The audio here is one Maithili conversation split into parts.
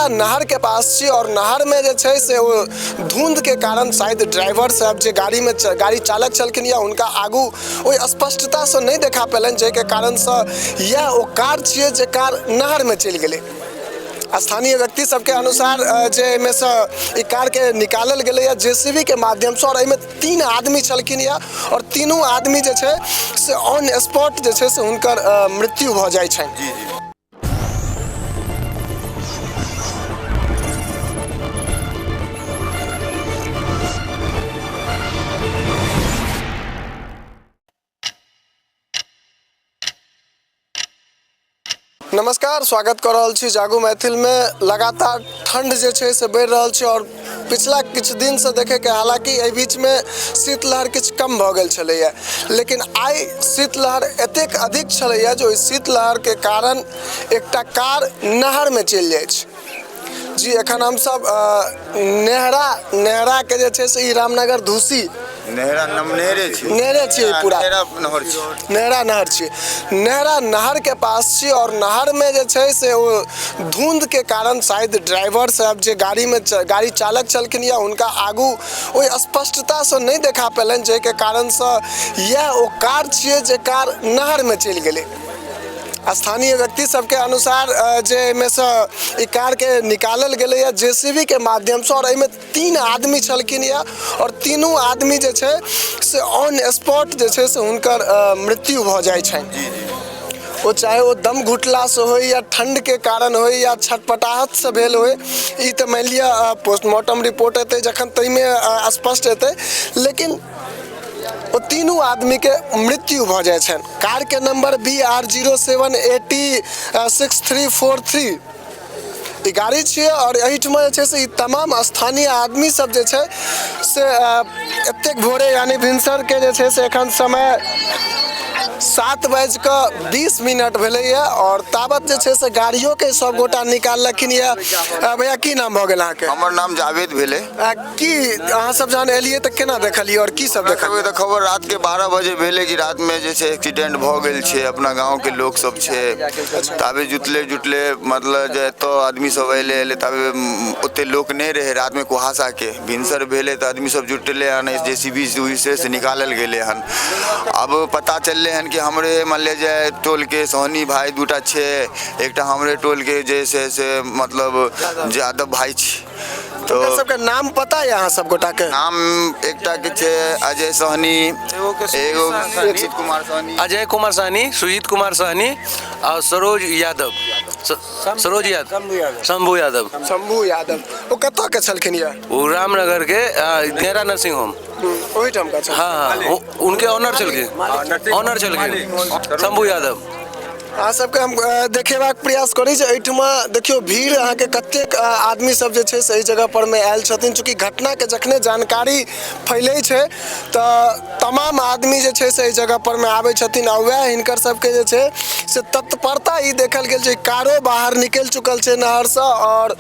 नेहरा नहरके पास छी आओर नहरमे जे छै से ओ धुंधके कारण शायद ड्राइवर साहब जे गाड़ीमे गाड़ी चालक छलखिन या हुनका आगू ओहि स्पष्टतासँ नहि देखा पेलनि, जाहिके कारणसँ इएह ओ कार छियै जे कार नहरमे चलि गेलै। स्थानीय व्यक्ति सबके अनुसार जे एहिमेसँ ई कारके निकालल गेलैए जे सी बी के माध्यमसँ आओर एहिमे 3 आदमी छलखिन यऽ आओर तीनू आदमी जे छै से ऑन स्पॉट जे छै से हुनकर मृत्यु भऽ जाइ छनि। जी जी। नमस्कार, स्वागत कऽ रहल छी जागू मैथिलमे। लगातार ठण्ड जे छै से बढ़ि रहल छै आओर पिछला किछु दिनसँ देखैके, हालाँकि एहि बीचमे शीतलहर किछु कम भऽ गेल छलैए, लेकिन आइ शीतलहर एतेक अधिक छलैए जे ओहि शीतलहरके कारण एकटा कार नहरमे चलि जाइ छै। जी एखन हमसब नेहरा नेहराके जे छै से ई रामनगर धूसी नेहरा नम नेहरे छी, नेहरे छियै पूरा। नेहरा नहर छी, नेहरा नहर छी, नेहरा नहरके पास छी आओर नहरमे जे छै से ओ धुंधके कारण शायद ड्राइवर साहब जे गाड़ीमे गाड़ी चालक छलखिन या हुनका आगू ओहि स्पष्टतासँ नहि देखा पेलनि, जाहिके कारणसँ इएह ओ कार छियै जे कार नहरमे चलि गेलै। स्थानीय व्यक्ति सबके अनुसार जे एहिमेसँ ई कारके निकालल गेलैए जे सी बी के माध्यमसँ आओर एहिमे 3 आदमी छलखिन यऽ आओर तीनू आदमी जे छै से ऑन स्पॉट जे छै से हुनकर मृत्यु भऽ जाइ छनि। ओ चाहे ओ दम घुटलासँ होइ या ठण्डके कारण होइ या छटपटाहटसँ भेल होइ, ई तऽ मानि लिअ पोस्टमार्टम रिपोर्ट एतै जखन ताहिमे स्पष्ट हेतै, लेकिन ओ तीनू आदमीके मृत्यु भऽ जाइ छनि। कारके number B R zero seven A T six three four three ई गाड़ी छियै आओर एहिठमा जे छै से ई तमाम स्थानीय आदमी सब जे छै से एतेक भोरे यानी भिनसरके जे छै से एखन समय 7:20 भेलैए आओर ताबत जे छै से गाड़ियोके सब गोटा निकाललखिन यऽ। भैया की नाम भऽ गेल अहाँके? हमर नाम जावेद भेलै। की अहाँ सब जहन एलियै तऽ केना देखलियै आओर की सब देखलियै? तऽ खबर रात के 12 बजे भेलै कि रात में जे छै एक्सीडेंट भऽ गेल छै, अपना गाँव के लोक सब छै, ताबे जुटले जुटले मतलब जे एतऽ आदमी सब एलै एलै ताबे ओते लोक नहि रहै। रात में कुहासा के भिनसर भेलै तऽ आदमी सब जुटले हन, जे सी बी से निकालल गेलै हन। अब पता चललै हन कि हमरे मान लिअ जे टोल के सोहनी भाई दूटा छै, एकटा हमरे टोल के जे छै से मतलब यादव भाई छै। तो सबके नाम पता है अहाँ सब गोटा के? नाम एकटा के छै अजय सहनी, एगो सुजीत कुमार सहनी, अजय कुमार सहनी, सुजीत कुमार सहनी और सरोज यादव, सरोज यादव, शंभू यादव। शंभू यादव ओ कतऽ के छलखिन यऽ? ओ रामनगर के नेहरा नर्सिंग होम ओहिठाम का छलखिन। हाँ हाँ, उनके ऑनर छलखिन, ऑनर छलखिन शंभू यादव। अहाँ सबके हम देखेबाक प्रयास करी जे एहिठमा देखियौ भीड़ अहाँके कतेक आदमी सब जे छै से एहि जगह पर मे आयल छथिन। चूँकि घटनाके जखने जानकारी फैलै छै तऽ तमाम आदमी जे छै से एहि जगह पर मे आबै छथिन आ वएह हिनकर सबके जे छै से तत्परता ई देखल गेल छै। कारो बाहर निकलि चुकल छै नहरसँ आओर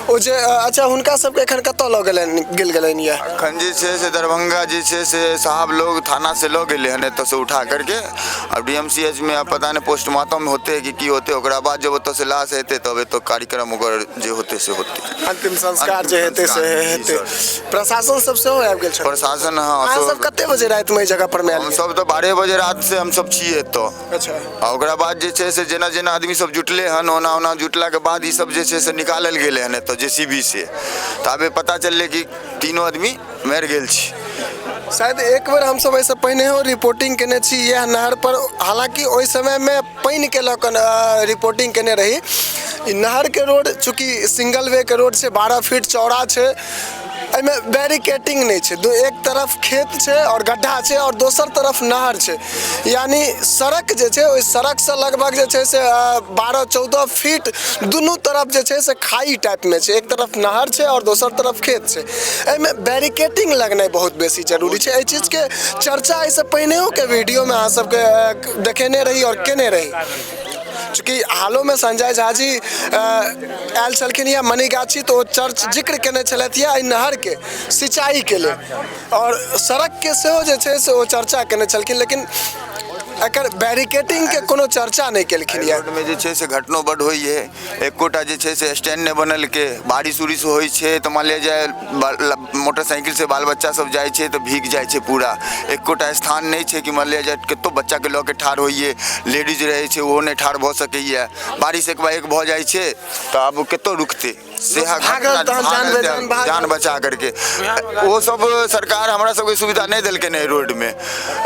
ओ जे अच्छा हुनका सबके एखन कतऽ लऽ गेलनि गेल गेलनि यऽ? एखन जे छै से दरभंगा जे छै से साहब लोग थाना से लऽ गेलै हन एतऽ से उठा करके। अब डी एम सी एच में अब पता नहीं पोस्टमार्टम होते कि की होते, ओकरा बाद जब ओतऽ से लाश हेतै तब एतऽ कार्यक्रम ओकर जे होते से होते, अंतिम संस्कार जे हेतै से हेतै। प्रशासन सब सेहो आबि गेल छल? प्रशासन हाँ। अहाँ सब कते बजे रातिमे एहि जगह पर मे आयल? हम सब तऽ 12 बजे रात से हम सब छियै एतऽ। अच्छा। आ ओकरा बाद जे छै से जेना जेना आदमी सब जुटले हन ओना ओना जुटलाके बाद ई सब जे छै से निकालल गेलै हन एतऽ जे सी बी से, ताबे पता चललै कि तीनों आदमी मरि गेल छै। शायद एक बेर हमसब एहिसँ पहिनेहो रिपोर्टिंग केने छी इएह नहर पर, हालाँकि ओहि समयमे पानिके लऽ कऽ रिपोर्टिंग केने रही। ई नहरके रोड चूँकि सिंगल वे के रोड छै, 12 फीट चौड़ा छै, एहिमे बैरिकेटिंग नहि छै। एक तरफ खेत छै आओर गड्ढा छै आओर दोसर तरफ नहर छै, यानी सड़क जे छै ओहि सड़कसँ लगभग जे छै से 12-14 फीट दुनू तरफ जे छै से खाई टाइपमे छै। एक तरफ नहर छै आओर दोसर तरफ खेत छै। एहिमे बैरिकेटिंग लगनाइ बहुत बेसी जरूरी छै। एहि चीजके चर्चा एहिसँ पहिनेहोके वीडियोमे अहाँ सबके देखेने रही आओर केने रही। चूँकि हालोमे संजय झा जी आयल छलखिन या मनीगाछी तऽ ओ चर्च जिक्र केने छलथि या एहि नहरके सिंचाईके लेल आओर सड़कके सेहो जे छै से ओ चर्चा केने छलखिन, लेकिन एकर बैरिकेटिंग के कोनो चर्चा नहि केलखिन यऽ। रोडमे जे छै से घटनो बड्ड होइए, एकोटा जे छै से स्टैंड नहि बनेलकै। बारिश उरिश होइ छै तऽ मान लिअ जे मोटरसाइकिलसँ बाल बच्चा सब जाइ छै तऽ भीग जाइ छै पूरा। एकोटा स्थान नहि छै कि मान लिअ जे कतहु बच्चाके लऽ के ठाढ़ होइए। लेडीज रहै छै, ओहो नहि ठाढ़ भऽ सकैए। बारिश एकबाएक भऽ जाइ छै तऽ आब कतऽ रुकतै? सेहा भागल तहन जान बेजान भागल। जान बचा करके ओ सब सरकार हमरा सबके सुविधा नहि देलकै एहि रोडमे,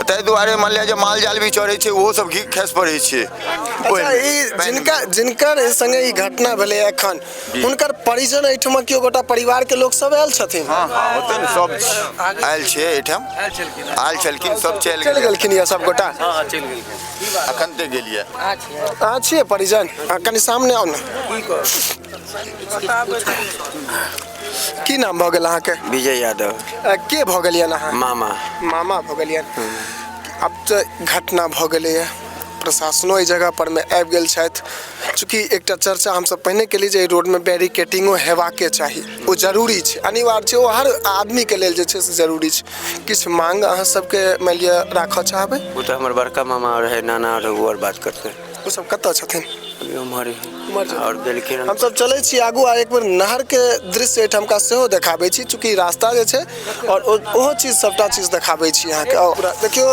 ताहि दुआरे मान लिअ जे माल जाल भी चढ़ै छै, ओहो सब घी खसि पड़ै छै। अच्छा, ई जिनका जिनकर संगे ई घटना भेलै एखन, हुनकर परिजन एहिठमा केओ गोटा परिवार के लोक सब आयल छथिन? हँ हँ, ओतऽ ने सब आयल छै, एहिठाम आयल छलखिन, सब चलि चलि गेलखिन यऽ सब गोटा। हँ, चलि गेलखिन। अखन ते गेलियै। अहाँ छियै परिजन? अहाँ कनि सामने आउ ने। की नाम भऽ गेल अहाँके? विजय यादव। के भऽ गेलियनि अहाँ? मामा। मामा भऽ गेलियनि। आब तऽ घटना भऽ गेलैए, प्रशासनो एहि जगह पर मे आबि गेल छथि। चूँकि एकटा चर्चा हमसब पहिने केली जे एहि रोडमे बैरिकेटिंगो हेबाके चाही, ओ जरूरी छै, अनिवार्य छै, ओ हर आदमीके लेल जे छै से जरूरी छै। किछु मांग अहाँ सबके मानि लिअ राखऽ चाहबै? ओ तऽ हमर बड़का मामा रहै, नाना रहै, ओ आर बात करतै। ओ सब कतऽ छथिन? अभी उम्हर उम्हर छथिन। आओर गेलखिन हन। हमसब चलै छी आगू आ एक बेर नहरके दृश्य एहिठामका सेहो देखाबै छी, चूँकि रास्ता जे छै आओर ओहो चीज सबटा चीज देखाबै छी अहाँके। आओर पूरा देखियौ,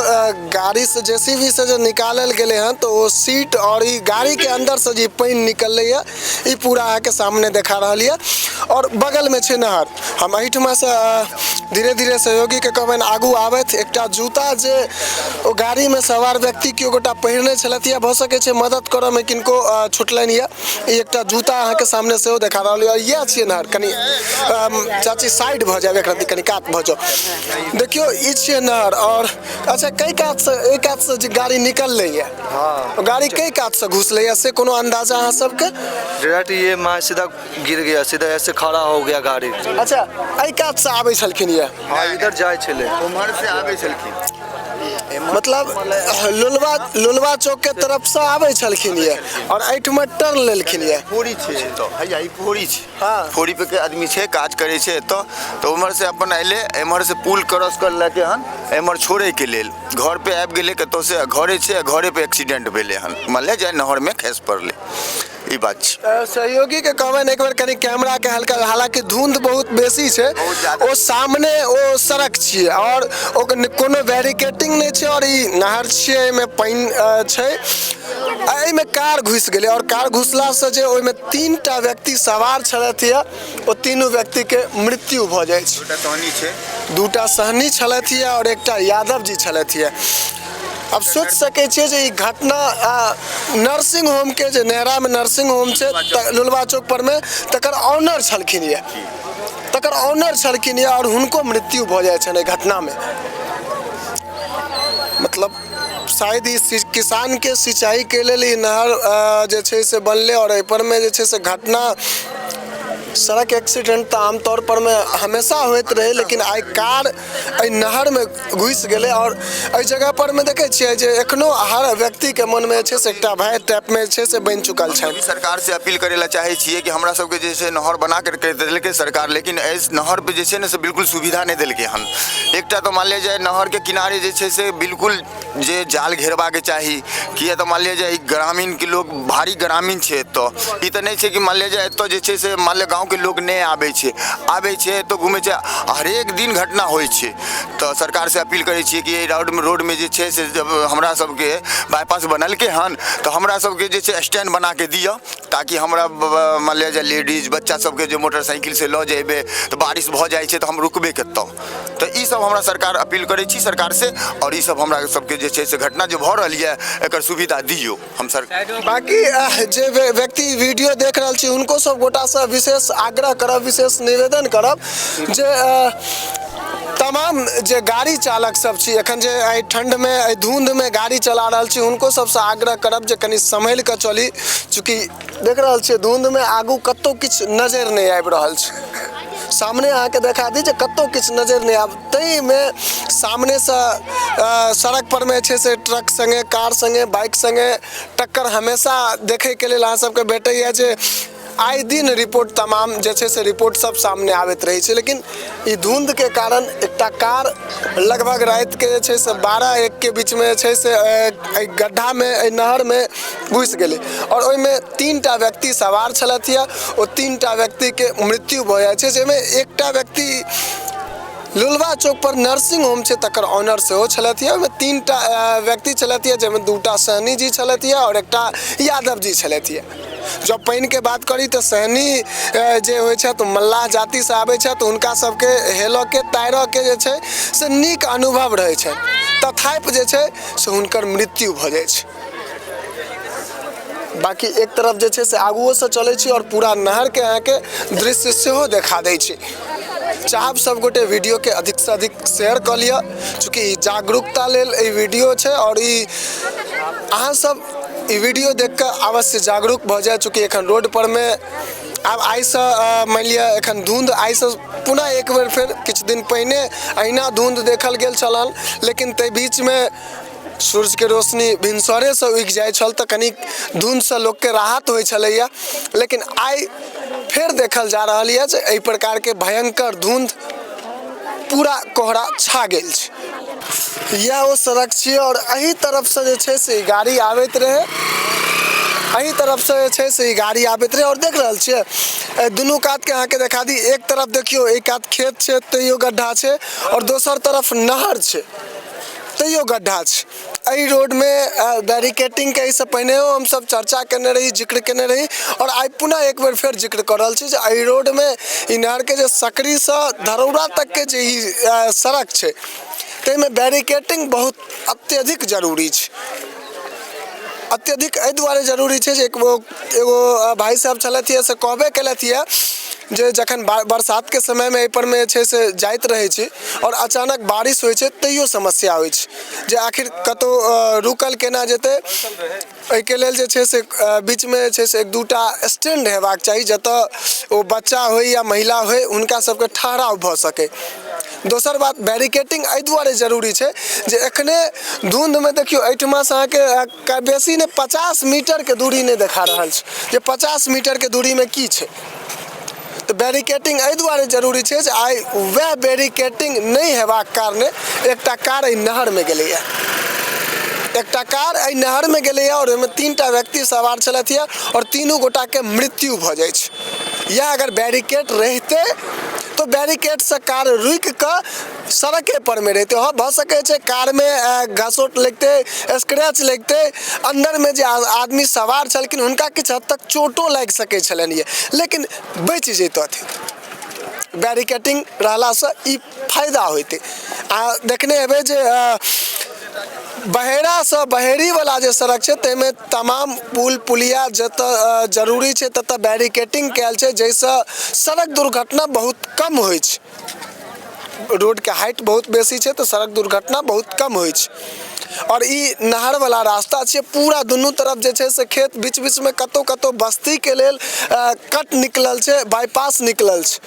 गाड़ीसँ जे सी बी सँ जे निकालल गेलै हन तऽ ओ सीट आओर ई गाड़ीके अन्दरसँ जे पानि निकललैए, ई पूरा अहाँके सामने देखा रहल यऽ आओर बगलमे छै नहर। हम एहिठमासँ धीरे धीरे सहयोगीके कहबनि आगू आबथि। एकटा जूता जे ओ गाड़ीमे सवार व्यक्ति केओ गोटा पहिरने छलथि यऽ, भऽ सकै छै मदद करऽमे किनको छुटलनि यऽ। ई एकटा जूता अहाँके सामने सेहो देखा रहल यऽ। इएह छियै नहर। कनि चाची साइड भऽ जायब, एक रत्ती कनि कात भऽ जाउ। देखियौ, ई छियै नहर। आओर अच्छा, कै कातसँ, एहि कातसँ जे गाड़ी निकललै यऽ? हाँ। गाड़ी कै कातसँ घुसलै यऽ से कोनो अंदाजा अहाँ सबके? डायरेक्ट ये मार सीधा गिर गया, सीधा ऐसे खड़ा हो गया गाड़ी। अच्छा, एहि कातसँ आबै छलखिन यऽ? हाँ, इधर जाए छले। उम्हर से आबै छलखिन। मतलब लोलवा चौक के तरफसँ आबै छलखिन यऽ आओर एहिठमा टर्न लेलखिन यऽ। फोरी छै एतऽ, हैया ई फोरी छै। हाँ। फोरी पे के आदमी छै, काज करै छै एतऽ, तऽ उम्हर से अपन अयलै, एम्हर से पुल क्रॉस करलकै हन एम्हर छोड़ैके लेल। घर पे आबि गेलै कतौ से, घरे छै, घरे पे एक्सीडेंट भेलै हन, मानि जे नहरमे खसि पड़लै, ई बात छै। सहयोगी के कहबनि एक बेर कनि कैमरा के हल्का, हालांकि धुंध बहुत बेसी छै। बहुत ज्यादा। ओ सामने ओ सड़क छियै आओर ओकर कोनो बैरिकेटिंग नहि छै आओर ई नहर छियै, एहिमे पानि छै आ एहिमे कार घुसि गेलै आओर कार घुसलासँ जे ओहिमे 3टा व्यक्ति सवार छलथि यऽ, ओ तीनू व्यक्तिके मृत्यु भऽ जाइ छै। 2टा सहनी छै। 2टा सहनी छलथि यऽ आओर एकटा यादव जी छलथि यऽ। अब सोच सकै छियै जे ई घटना नर्सिंग होमके, जे नेहरामे नर्सिंग होम छै लोलवा चौक पर मे, तकर ऑनर छलखिन यऽ, तकर ऑनर छलखिन यऽ आओर हुनको मृत्यु भऽ जाइ छनि एहि घटनामे। मतलब शायद ई किसानके सिंचाईके लेल ई नहर जे छै से बनलै आओर एहिपर मे जे छै से घटना। सड़क एक्सीडेंट तऽ आमतौर पर मे हमेशा होइत रहै, लेकिन आइ कार एहि नहरमे घुसि गेलै आओर एहि जगह पर मे देखै छियै जे एखनो हर व्यक्तिके मनमे जे छै से एकटा भय टाइपमे जे छै से बनि चुकल छनि। सरकार से अपील करै लए चाहै छियै कि हमरा सबके जे छै नहर बना करके देलकै सरकार, लेकिन एहि नहर पे जे छै ने से बिल्कुल सुविधा नहि देलकै हन। एकटा तऽ मान लिअ जे नहरके किनारे जे छै से बिल्कुल जे जाल घेरबाके चाही, किए तऽ मान लिअ जे ई ग्रामीणके लोक, भारी ग्रामीण छै एतऽ। ई तऽ नहि छै कि मान लिअ जे एतऽ जे छै से मान लिअ गाँवके लोक नहि आबै छै, आबै छै एतऽ, घुमै छै, हरेक दिन घटना होइ छै। तऽ सरकारसँ अपील करै छियै कि एहि रोडमे जे छै से जब हमरा सबके बाइपास बनेलकै हन तऽ हमरा सबके जे छै स्टैंड बनाके दिअ, ताकि हमरा मान लिअ जे लेडीज बच्चा सबके जे मोटरसाइकिलसँ लऽ जेबै तऽ बारिश भऽ जाइ छै तऽ हम रुकबै कतऽ? तऽ ई सब हमरा सरकार अपील करै छी सरकारसँ, आओर ई सब हमरा सबके जे छै से घटना जे भऽ रहल यऽ एकर सुविधा दियौ हम सर। बाकी जे व्यक्ति वीडियो देख रहल छी हुनको सब गोटासँ विशेष आग्रह करब, विशेष निवेदन करब जे तमाम जे गाड़ी चालक सब छी, एखन जे एहि ठण्डमे एहि धुंधमे गाड़ी चला रहल छी, हुनको सबसँ आग्रह करब जे कनि सम्हलि कऽ चली। चूँकि देख रहल छियै धुंधमे आगू कतहु किछु नजरि नहि आबि रहल छै। सामने अहाँके देखा दी जे कतहु किछु नजरि नहि आब, ताहिमे सामनेसँ सड़क परमे जे छै से ट्रक सङ्गे, कार सङ्गे, बाइक सङ्गे टक्कर हमेशा देखैके लेल अहाँ सबके भेटैए जे आइ दिन रिपोर्ट तमाम जे छै से रिपोर्ट सब सामने आबैत रहै छै। लेकिन ई धुंधके कारण एकटा कार लगभग रातिके जे छै से 12-1 के बीचमे जे छै से एहि गड्ढामे, एहि नहरमे घुसि गेलै आओर ओहिमे 3टा व्यक्ति सवार छलथि यऽ। ओ 3टा व्यक्तिके मृत्यु भऽ जाइ छै, जाहिमे एकटा व्यक्ति लुलवा चौक पर नर्सिंग होम छै तकर ऑनर सेहो छलथि यऽ। ओहिमे 3टा व्यक्ति छलथि यऽ, जाहिमे 2टा सहनी जी छलथि यऽ आओर एकटा यादव जी छलथि यऽ। जँ पानिके बात करी तऽ सहनी जे होइ छथि मल्लाह जातिसँ आबै छथि, हुनका सबके हेलऽके तैरऽके जे छै से नीक अनुभव रहै छनि, तथापि जे छै से हुनकर मृत्यु भऽ जाइ छै। बाँकी एक तरफ जे छै से आगुओसँ चलै छी आओर पूरा नहरके अहाँके दृश्य सेहो देखा दै छी। चाहब सबगोटे वीडियोके अधिकसँ अधिक शेयर कऽ लिअ, चूँकि ई जागरूकता लेल ई वीडियो छै आओर ई अहाँ सब ई वीडियो देख कऽ अवश्य जागरूक भऽ जाए। चूँकि एखन रोड पर मे आब आइसँ मानि लिअ एखन धुंध आइसँ पुनः एक बेर फेर किछु दिन पहिने अहिना धुंध देखल गेल छल, लेकिन ताहि बीचमे सूर्यके रोशनी भिनसरेसँ उगि जाइ छल तऽ कनि धुंधसँ लोकके राहत होइ छलैए। लेकिन आइ फेर देखल जा रहल यऽ जे एहि प्रकारके भयङ्कर धुंध, पूरा कोहरा छा गेल छै। इएह ओ सड़क छियै आओर एहि तरफसँ जे छै से ई गाड़ी आबैत रहै, एहि तरफसँ जे छै से ई गाड़ी आबैत रहै। आओर देख रहल छियै दुनू कातके अहाँके देखा दी, एक तरफ देखियौ एक कात खेत छै तैयो गड्ढा छै आओर दोसर तरफ नहर छै तैयो गड्ढा छै। एहि रोडमे बैरिकेटिंगके एहिसँ पहिनेहो हमसभ चर्चा केने रही, जिक्र केने रही आओर आइ पुनः एक बेर फेर जिक्र कऽ रहल छी जे एहि रोडमे ई नहरके जे सकरीसँ धरौरा तकके जे ई सड़क छै ताहिमे बैरिकेटिंग बहुत अत्यधिक जरूरी छै। अत्यधिक एहि दुआरे जरूरी छै जे एगो एगो भाइ साहब छलथि हँ से कहबे केलथि हँ जे जखन बरसातके समयमे एहिपर मे जे छै से जाइत रहै छी आओर अचानक बारिश होइ छै तैयो समस्या होइ छै जे आखिर कतहु रुकल केना जेतै। एहिके लेल जे छै से बीचमे जे छै से एक दूटा स्टैंड हेबाक चाही जतऽ ओ बच्चा होइ या महिला होइ हुनका सबके ठहराव भऽ सकै। दोसर बात बैरिकेटिंग एहि दुआरे जरूरी छै जे एखने धुंधमे देखियौ एहिठमासँ अहाँके बेसी नहि 50 मीटरके दूरी नहि देखा रहल छै जे 50 मीटरके दूरीमे की छै। तऽ बैरिकेटिंग एहि दुआरे जरूरी छै जे आइ वएह बैरिकेटिंग नहि हेबाक कारणे एकटा कार एहि नहरमे गेलैए, एकटा कार एहि नहरमे गेलैए आओर ओहिमे 3टा व्यक्ति सवार छलथि हँ आओर तीनू गोटाके मृत्यु भऽ जाइ छै। इएह अगर बैरिकेड रहितै तऽ बैरिकेडसँ कार रुकि कऽ सड़के परमे रहितै। हँ, भऽ सकै छै कारमे घसोट लगितै, स्क्रैच लगितै, अन्दरमे जे आदमी सवार छलखिन हुनका किछु हद तक चोटो लागि सकै छलनि यऽ, लेकिन बचि जैतथिन। बैरिकेडिंग रहलासँ ई फायदा होइतै। आ देखने हेबै जे बहेरासँ बहेरीवला जे सड़क छै ताहिमे तमाम पुल पुलिया जतऽ जरूरी छै ततऽ बैरिकेडिंग कयल छै, जाहिसँ सड़क दुर्घटना बहुत कम होइ छै। रोडके हाइट बहुत बेसी छै तऽ सड़क दुर्घटना बहुत कम होइ छै। आओर ई नहरवला रास्ता छियै, पूरा दुनू तरफ जे छै से खेत, बीच बीचमे कतहु कतहु बस्तीके लेल कट निकलल छै, बाइपास निकलल छै।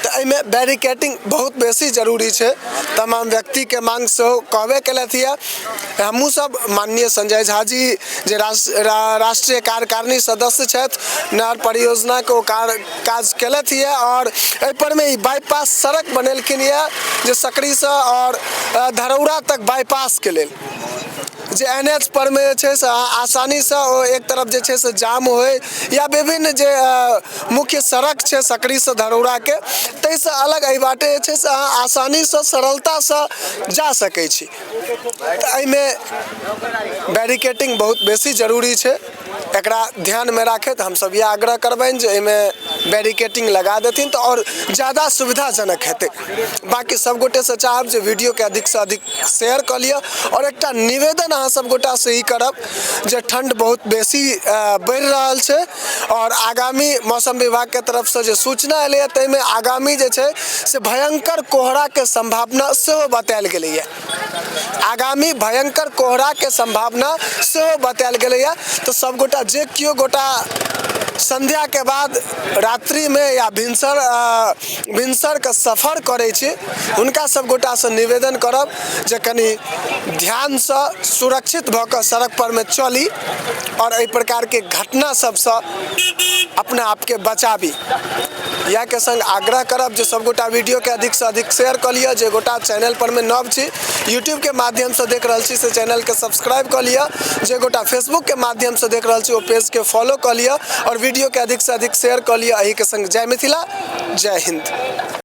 तऽ एहिमे बैरिकेडिंग बहुत बेसी जरूरी छै। तमाम व्यक्तिके मांग सेहो कहबे केलथि यऽ। हमहूँ सब माननीय संजय झा जी जे राष्ट्रीय कार्यकारिणी सदस्य छथि, नहर परियोजनाके ओ काज केलथि यऽ आओर एहिपरमे ई बाइपास सड़क बनेलखिन यऽ जे सकरीसँ आओर धरौरा तक बाइपासके लेल जे एन एच पर मे जे छै से अहाँ आसानीसँ ओ एक तरफ जे छै से जाम होइ या विभिन्न जे मुख्य सड़क छै सकरीसँ धरौराके ताहिसँ अलग एहि बाटे जे छै से अहाँ आसानीसँ सरलतासँ जा सकै छी। तऽ एहिमे बैरिकेटिंग बहुत बेसी जरूरी छै। एकरा ध्यानमे राखैत हमसभ इएह आग्रह करबनि जे एहिमे बैरिकेटिंग लगा देथिन तऽ आओर ज्यादा सुविधाजनक हेतै। बाँकी सब गोटेसँ चाहब जे वीडियोके अधिकसँ अधिक शेयर कऽ लिअ आओर एकटा निवेदन अहाँ सब गोटासँ ई करब जे ठण्ड बहुत बेसी बढ़ि रहल छै आओर आगामी मौसम विभागके तरफसँ जे सूचना एलैए ताहिमे आगामी जे छै से भयङ्कर कोहराके सम्भावना सेहो बतायल गेलैए। आगामी भयङ्कर कोहराके सम्भावना सेहो बतायल गेलैए। तऽ सब गोटा जे केओ गोटा संध्याके बाद रात्रिमे या भिनसर भिनसरके सफर करै छी, हुनका सब गोटासँ निवेदन करब जे कनि ध्यानसँ सुरक्षित भऽ कऽ सड़क परमे चली आओर एहि प्रकारके घटना सबसँ अपना आपके बचाबी। इएहके सङ्ग आग्रह करब जे सबगोटा वीडियोके अधिकसँ अधिक शेयर कऽ लिअ। जे गोटा चैनल परमे नव छी, यूट्यूबके माध्यमसँ देख रहल छी, से चैनलके सब्सक्राइब कऽ लिअ। जे गोटा फेसबुकके माध्यमसँ देख रहल छी, ओ पेजके फॉलो कऽ लिअ आओर वीडियोके अधिकसँ अधिक शेयर कऽ लिअ। एहिके सङ्ग जय मिथिला, जय हिन्द।